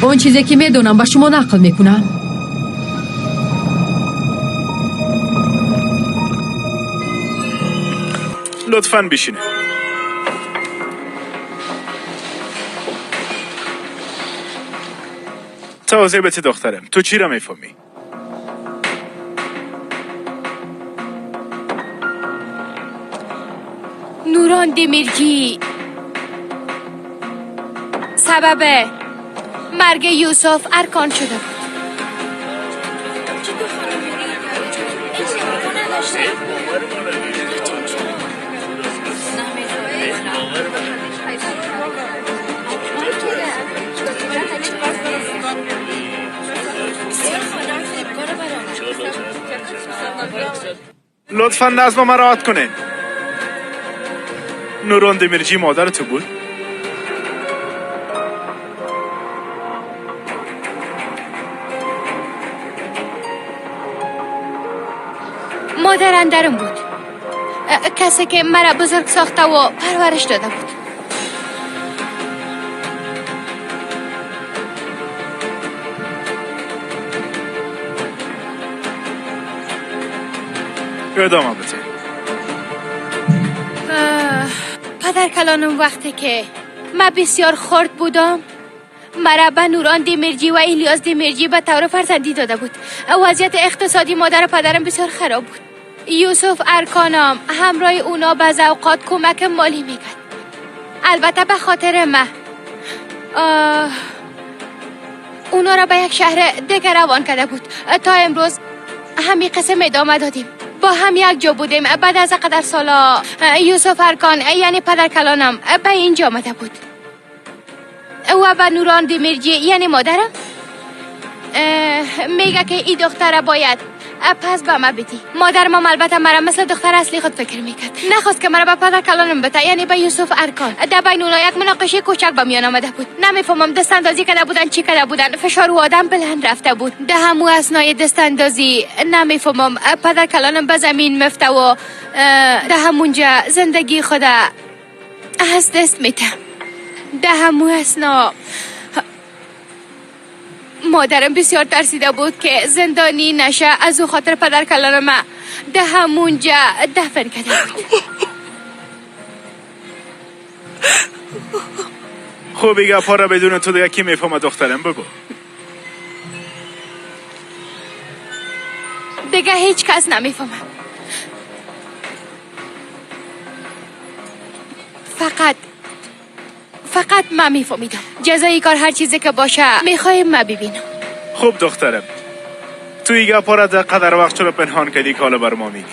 Он чизе ки медонам ба шумо нақл мекунам. لطفاً بشینه. توضیح بده دخترم، تو چی را میفهمی؟ نوران دمیرجی سبب مرگ یوسف ارکان شده بود. لطفاً نظم مراعات کنین. نوران دمیرجی مادر تو بود؟ مادر اندرم بود، کسی که مرا بزرگ ساخته و پرورش داده بود. ادامه بده. پدر کلانم وقتی که من بسیار خرد بودم مرا به نوران دمیرجی و الیاس دمیرجی به طور فرزندی داده بود. وضعیت اقتصادی مادر و پدرم بسیار خراب بود. یوسف ارکانم همراه اونا بعض اوقات کمک مالی میکرد، البته به خاطر من. اونا را به یک شهر دیگر روان کرده بود. تا امروز همین قسم ادامه دادیم، با هم یک جا بودیم. بعد از قدر سالا یوسف ارکان یعنی پدر کلانم به اینجا آمده بود و به نوران دمیرجی یعنی مادرم میگه که این دختره باید پس به ما بدی. مادرم البته مرا مثل دختر اصلی خود فکر میکرد، نخواست که مرا به پدر کلانم بده یعنی به یوسف ارکان. در بین اونا یک مناقشه کوچک به میان آمده بود. نمیفهمم دست اندازی کرده بودن چی کرده بودن. فشار و آدم بلند رفته بود. ده همو اثنای دست اندازی نمیفهمم پدر کلانم به زمین مفته و ده همونجا زندگی خود از دست میده. ده همو اثنا مادرم بسیار ترسیده بود که زندانی نشه، از او خاطر پدر کلانم ده همونجا دفن کرده بود. خوب این گپا را بدون تو دیگه کی میفهمه دخترم؟ بگو. دیگه هیچ کس نمیفهمه. فقط من میفهمیدم. جزای کار هر چیزی که باشه میخوایم من ببینم. خوب دخترم، تو این گپا را در قدر وقت چرا پنهان کردی که حالا بر ما میگی؟